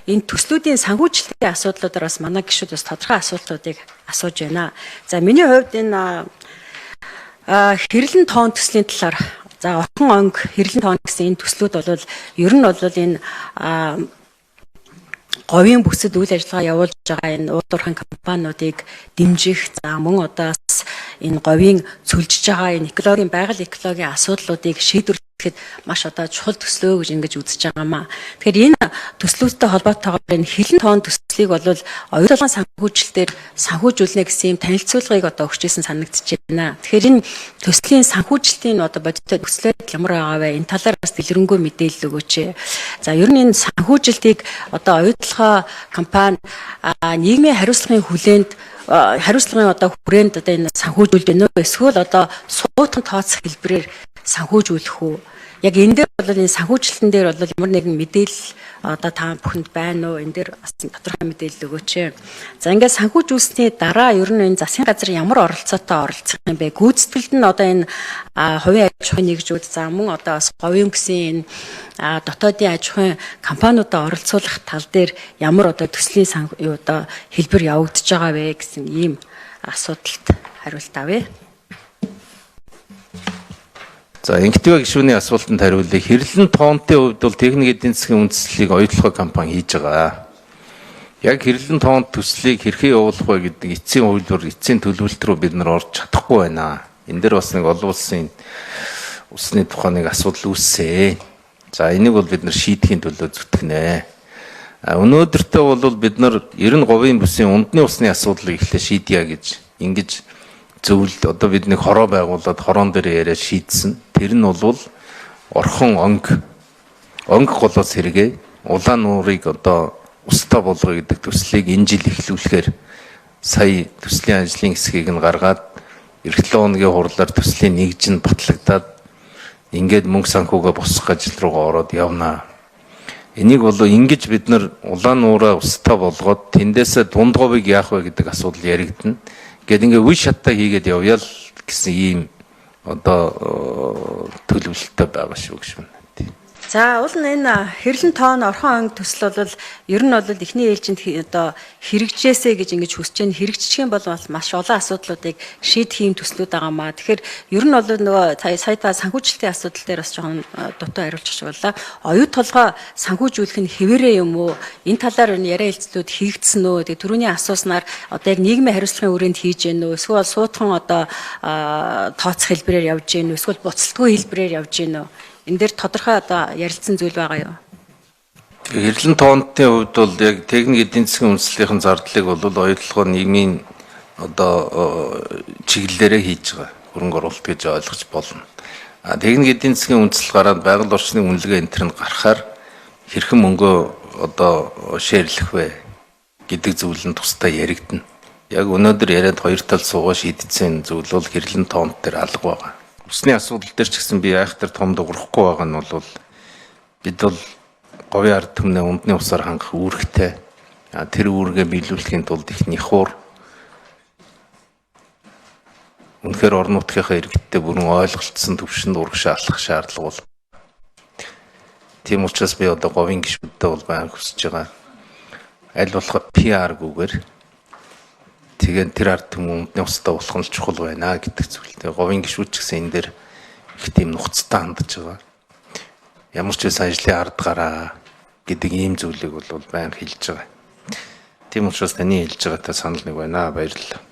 Энэ төслүүдийн санхүүжилтийн асуудлуудаар бас манай гишүүд бас тодорхой асуултуудыг асууж байна. За, миний хувьд энэ хэрлэн тоон төслийн талаар, за, Орхон онг, хэрлэн тоон гэсэн энэ төслүүд бол ер нь бол энэ говийн бүсэд үйл ажиллагаа явуулж байгаа энэ уулуурхайн компаниудыг дэмжих, за, мөн одоо бас энэ говийн цөлжиж байгаа энэ экологийн, байгаль экологийн асуудлуудыг шийдвэрлэхэд маш одоо чухал төслөө гэж ингэж үзэж байгаа маа. Тэгэхээр энэ төслүүдтэй холбоотойгоор энэ хилэн тоон төслийг бол оюун санхүүжилтээр санхүүжүүлнэ гэсэн юм танилцуулгыг одоо өгч ирсэн санагдчихэж байна. Тэгэхээр энэ төслийн санхүүжилтийн одоо бодиттой төслүүд ямар байгаа вэ? Энэ талаар бас дэлгэрэнгүй мэдээлэл өгөөч. За, ер нь энэ санхүүжилтийг одоо оюутлогоо компани нийгмийн хариуцлагын хүлээнд, хариуцлагын одоо хүрээнд одоо энэ санхүүжүүлж байна уу? Эсвэл одоо суутхан тооцох хэлбэрээр санхүүжүүлэх үү? Яг энэ дээр бол энэ санхүүжилтэн дээр бол ямар нэгэн мэдээлэл одоо та бүхэнд байна уу? Энэ дээр бас тодорхой мэдээлэл өгөөч. За, ингээд санхүүжүүлсний дараа ер нь энэ засгийн газар ямар оролцоотой оролцох юм бэ? Гүйцэтгэлд нь одоо энэ хувийн аж ахуйн нэгжүүд, за, мөн одоо бас говийн бүсийн энэ дотоодын аж ахуйн компаниудаа оролцуулах тал дээр ямар одоо төслийн юу одоо хэлбэр явагдаж байгаа вэ гэсэн ийм асуудалд хариулт авъя. За, Инхтивэ гишүүний асуултанд хариулъя. Хэрлэн тоонтын хувьд бол техник эдийн засгийн үндэслэлийг оюутлогын компани хийж байгаа. Яг хэрлэн тоонт төслийг хэрхэн явуулах вэ гэдэг эцсийн хувилбар, эцсийн төлөвлөлт рүү бид нар орж чадахгүй байна. Энэ дээр бас нэг олон улсын усны тухай нэг асуудал үүссэн. За, энийг бол бид нар шийдэхийн төлөө зүтгэнэ. Өнөөдөртөө бол бид нар 90 говийн бүсийн ундны усны асуудлыг эхлээ шийдье гэж ингэж зөвлөлд одоо бид нэг хороо байгуулад хороон дээр яриа шийдсэн. Тэр нь бол Орхон онг, онг голоос сэргээ Улаан нуурыг одоо устай болгоё гэдэг төслийг энэ жил эхлүүлэхээр сая төслийн ажлын хэсгийг нь гаргаад, эх 7 хоногийн хурлаар төслийн нэгж нь батлагдаад, ингээд мөнгө санхүүгээ босгох ажил руугаа ороод явнаа. Энийг бол ингэж бид нар Улаан нуураа устай болгоод тэндээсээ дунд говийг яах вэ гэдэг асуудал яригдана. Гээд ингээ үе шаттай хийгээд явъя л гэсэн ийм одоо төлөвлөлттэй байгаа шүү гэж байна. За, уул нь энэ хэрлэн тоон, Орхон онг төсөл бол ер нь бол эхний ээлжинд одоо хэрэгжээсэй гэж ингэж хүсэж байна. Хэрэгжчих юм бол маш олон асуудлуудыг шийдэх юм төслүүд байгаа маа. Тэгэхээр ер нь бол нөгөө сая та санхүүжилтийн асуудал дээр бас жоохон дутуу хариулчих шиг боллоо. Оюут толгой санхүүжүүлэх нь хэвээрээ юм уу? Энэ талаар энэ яриа хэлцлүүд хийгдсэн үү? Тэгээ түрүүний асууснаар одоо яг нийгмийн хариуцлагын хүрээнд хийж гэнэ үү? Эсвэл суутхан одоо тооцох хэлбэрээр явж гэнэ үү? Эсвэл буцалтгүй хэлбэрээр явж гэнэ үү? Энэ дээр тодорхой одоо ярилцсан зүйл байгаа юу? Хэрлэн тоонтын хувьд бол яг техник эдийн засгийн үндэслэлийн зардлыг бол оюутлогоо нийгмийн одоо чиглэлээрээ хийж байгаа хөрөнгө оруулалт гэж ойлгож болно. А техник эдийн засгийн үндэслэл гараад байгаль орчны үнэлгээ энэ төр нь гарахаар хэрхэн мөнгөө одоо share лэх вэ гэдэг зүйл нь тусдаа яригдана. Яг өнөөдөр яриад хоёр тал суугаа шийдсэн зүйл бол хэрлэн тоонт дээр алга байгаа. Усны асуудал дээр ч гэсэн би айхтар том дуурахгүй байгаа нь бол бид бол говийн ард түмнээ ундны усаар хангах үүрэгтэй. Тэр үүргээ биелүүлэхийн тулд их нихуур үнэхээр орон нутгийнхаа иргэдтэй бүрэн ойлголцсон төвшөнд урагшаа алхах шаардлага бол. Тийм учраас би одоо говийн гишүүдтэй бол байнга хүсэж байгаа. Аль болох PR-гүйгээр тэгээд тэр ард түмэн ундны устай болох нь чухал байна гэдэг зүйл. Тэгээ говийн гишүүд ч гэсэн энэ дээр их тийм нухацтай хандж байгаа. Ямар ч байсан ажлын ард гараа гэдэг ийм зүйлийг бол байнга хэлж байгаа. Тийм учраас таны хэлж байгаатай санал нэг байна. Баярлалаа.